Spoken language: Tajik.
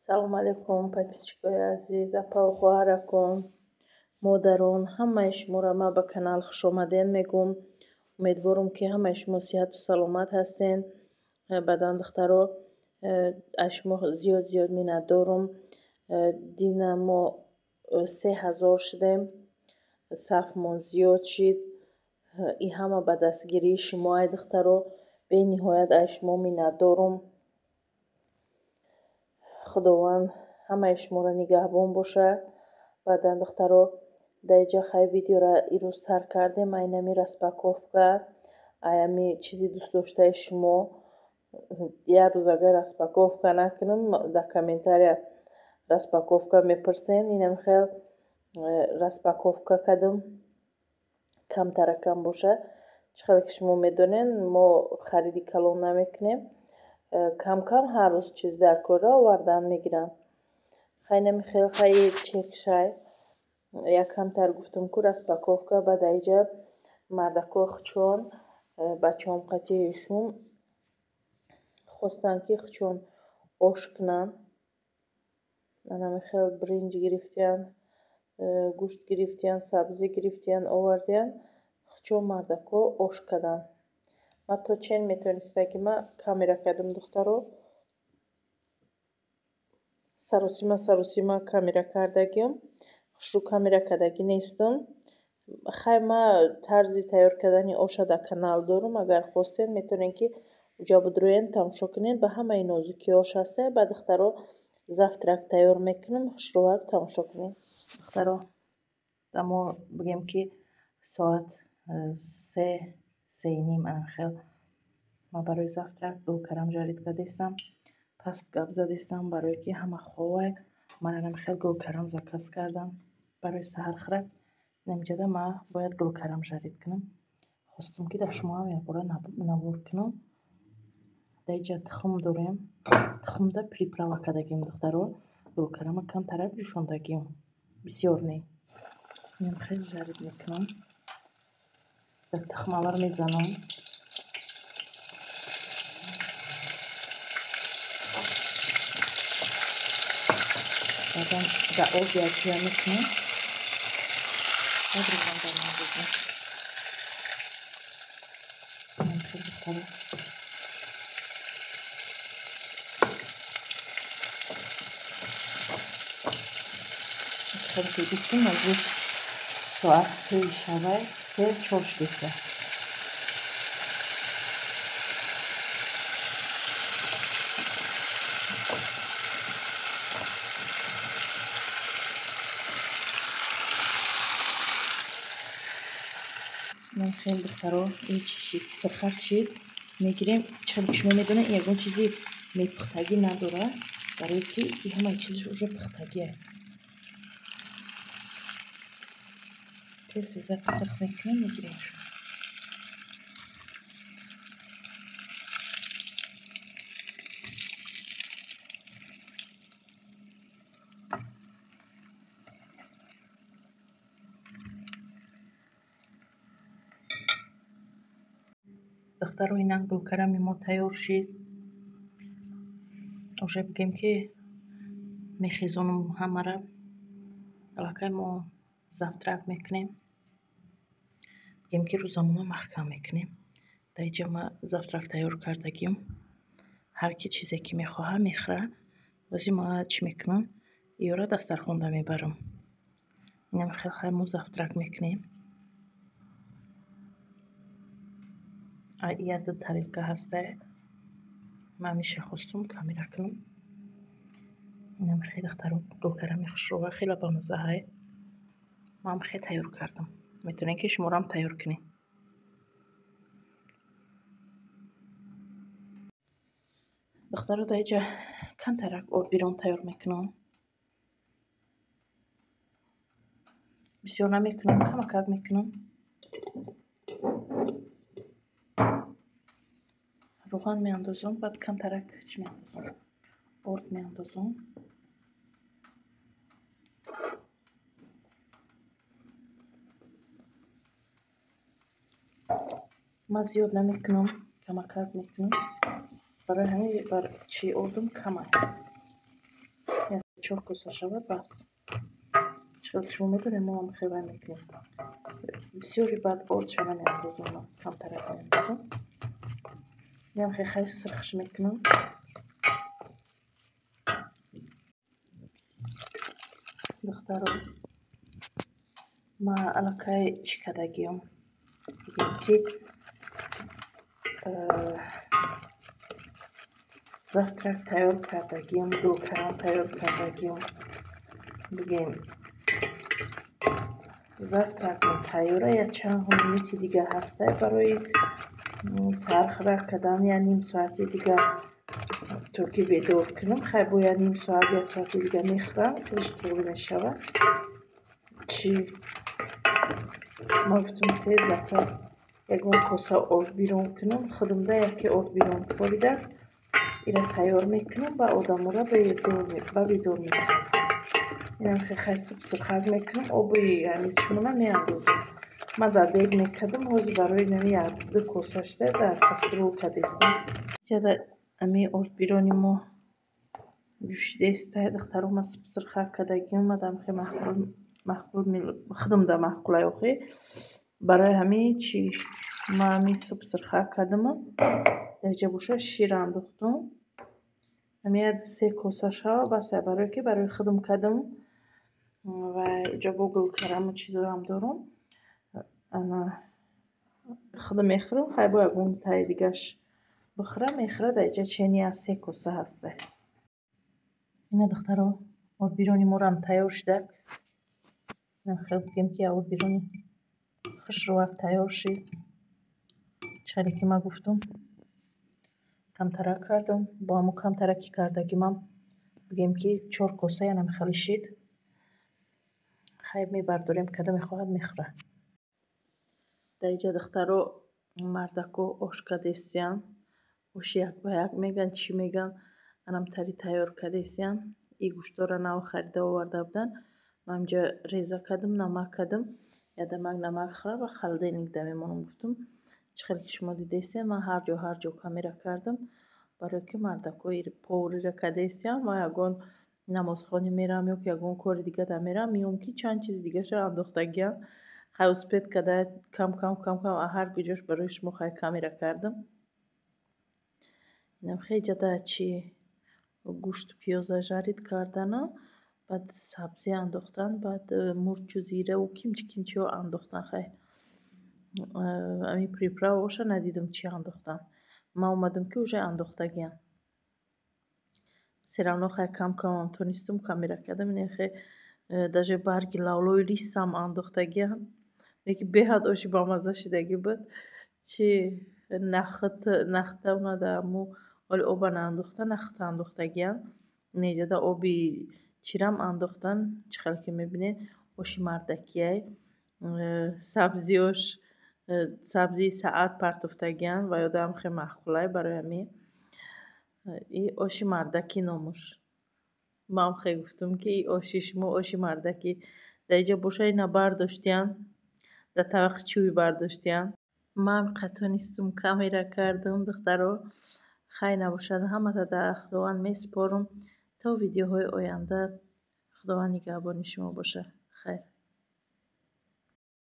Салому алейкум, подписчикои азиз, апаву хоҳаракон, модарон, ҳамаи шуморо ман ба канал хушомаден мегӯм. Умедворам, ки ҳамаи шумо сиҳату саломат ҳастен. Баъдан, духтаро, аз шумо зиёд зиёд миннатдорум. Дина мо 3000 шудем, сафмон зиёд шид. И ҳама ба дастгирии шумо, ай духтаро, бениҳоят аз шумо миннатдорум. Худованд ҳамаи шуморо нигаҳбон бошад. Баъдан, духтаро, дар инҷа хай видеоро ирӯз сар кардем, айнами распаковка, аями чизи дӯстдоштаи шумо. Як рӯз агар распаковка накунам, дар комментария распаковка мепурсен. Инам хел распаковка кардам, камтаракам бошад. Чӣ хеле ки шумо медонед, мо хариди калон намекунем, кам-кам ҳар рӯз чиз дар корро овардан мегиранд. Хайнами хел хай чекшай, як камтар гуфтам ку распаковка. Баъд аиҷа мардако хучон, бачаҳом қати шум хостанд, ки хучон ош кунанд. Анами хел бринҷ гирифтиянд, гӯшт гирифтиянд, сабзӣ гирифтиянд, овардиянд. Хучон мардако ош карданд. Ман то чен метавонистагӣ ма камера кардам, духтаро, саросима саросима камера кардагиам, хушрӯ камера кардагӣ нестам. Хай, ма тарзи тайёр кардани оша дар канал дорум, агар хостед, метавонед, ки уҷа бидроен, тамошо кунед. Ба ҳамаи нозукиҳош ҳаста. Ба духтаро, завтрак тайёр мекунам, хушрӯак тамошо кунед. Духтаро, мо бигем, ки соат 3, 3:30 анхел ман барои завтрак гулкарам жарить кардастам. Паст гап задастам, барое ки ҳама ховай. Ман анам хел гулкарам заказ кардам барои саҳархӯрак. Инамиҷода ман бояд гулкарам жарить кунам. Хостум, ки дар шумоам якбора навор кунам. Дар инҷа тухм дорем, тухмда приправа кардагим, духтаро. Гулкарама камтарак ҷӯшондагим, бисёр не. Инам хел жарить мекунам, дар тухм аввал мезанам. Баъдан дар об якҷоя мекунам, баъд равған дар меандозам. Инам хел, духтаро. Хеле ки гуфтем, аз соат 3 шавай, 3, 4 шудеста. Ман хеле, духтаро, чӣ шид, сирхак шид, мегирем. Чӣ хеле ки шумо медонед, ягон чизи мепухтагӣ надорад, барое ки ҳамаи чизаш уже пухтагие. Тез тезак сирх мекунем, мегирем. Духтаро, инам гулкарами мо тайёр шид. Уже бигем, ки мехезонам ҳамаро, аллакай мо завтрак мекунем, бигем, ки рӯзамонро маҳкам мекунем. Дар инҷа ма завтрак тайёр кардагим. Ҳар ки чизе ки мехоҳад, мехӯрад. Бози ма чӣ мекунам, иёра дастархонда мебарам. Инам хел хай мо завтрак мекунем. Як ду тарелка ҳаста, ман ҳамеша хостум камера кунам. Инам хел, духтаро, гулкарами хушрӯва, хеле бамаззаҳай. Ман хел тайёр кардам, метавонед, ки шуморо тайёр кунед. Духтаро, дар инҷа камтарак ордбирон тайёр мекунам, бисёр намекунам, камакак мекунам. Равған меандозам, баъд камтарак чӣ меандозам, орд меандозам. Ман зиёд намекунам, камакак мекунам, барои ҳамин бар чи ордум камай. чор коса шавад, бас. Чӣ шумо медонед, мо ҳам хеле мекунем. Бисёри баъд ордша намеандозам, камтарак меандозам. Инам хеле сирхш мекунам. Духтаро, ма аллакай чӣ кардагиам? Бигем ки завтрак тайёр кардагиам, гулкарам тайёр кардагиам. Бигем завтракам тайёра, як чанд минути дига ҳастай барои сархӯрак кардан, як ним соати дига то ки бедор кунам. Хай бо як ним соат, як соати дига мехӯрам, хелеш туғри мешавад. Чӣ ма гуфтам, тез зафа ягон коса орд бирон кунам, худамда яке орд бирон порида ира тайёр мекунам, ба одамора ба бедор мекунам. Инам хеле сирхак мекунам, оби ҳамин меандозам. Ман дар дег мекардам, ҳозир барои нами як ду коса шуда дар кастрюл кардестам. Ҷада ами орд бирони мо ҷӯшидестай, духтаро, ман сирхак кардагиам, мадам хеле маъқул, худамда маъқулай охи. Барои ҳамин чи ман ҳамин сирхак кардаму дар боша шир андохтум. Ҳамин як се коса шава, бас, барое ки барои худам кардам ва уҷа бо гулкараму чизоам дорам. Ана худам мехӯрам, хай бо ягон таи дигаш бихӯрам, мехӯрад. Дар инҷа чени аз се коса ҳастай. Ина духтаро, ордбирони морам тайёр шудак. Хел бигем ки ордбирони хушрӯак тайёр шид. Чӣ ки ман гуфтам, камтарак кардам, бо ҳамон камтараки кардагимам бигем ки чор коса янам хеле шид. Хай мебардорем, кадо мехоҳад мехӯрад. Дар инҷа, духтаро, мардако ош кардестиян. Оши як ба як меган, чӣ меган, анам тари тайёр кардестиян. И гӯштора нав харида оварда буданд. Ман инҷа реза кардам, намак кардам. Ядамак намак хӯра ва холодильник да мемонам, гуфтам. Чӣ хеле ки шумо дидестиян, ман ҳар ҷо ҳар ҷо камера кардам, барое ки мардако поварира кардестиян. Ман ягон намозхонӣ мерам ё ки ягон кори дига да мерам, меём ки чанд чизи дигаша андохтагиям. Хай успеть карда кам кам кам кам ҳар куҷош барои шумо хай камера кардам. Инам хеле ҷада чи гӯшту пиёза жарить кардану баъд сабзӣ андохтан, баъд мурчу зираву кимчи кимчиҳо андохтан. Хай ами приправаоша надидам, чӣ андохтан. Ман омадам ки уже андохтагиям. Всё равно хай кам камам тонистум камера кардам. Ина хе даже барги лавлои рисам андохтагиям. Лекин беҳад оши бамазза шидагӣ буд. Чи нахӯд, нахта омада, аммо ҳоли оба наандохта, нахӯд андохтагиям. Неҷада оби чирам андохтан, чӣ хел ки мебинед, оши мардакияй. Сабзиош, сабзии саат партофтагиям ва ёдам хеле маъқулай, барои ҳамин и оши мардакӣ номуш. Ман хеле гуфтам ки и оши шумо оши мардакӣ. Дар инҷа боша ина бардоштиян, дар табақи чӯби бардоштиян. Ман қатонистум камера кардам, духтаро. Хайр набошад, ҳамата дар Худованд месупорам. То видеоҳои оянда Худованд нигаҳбони шумо бошад. Хайр.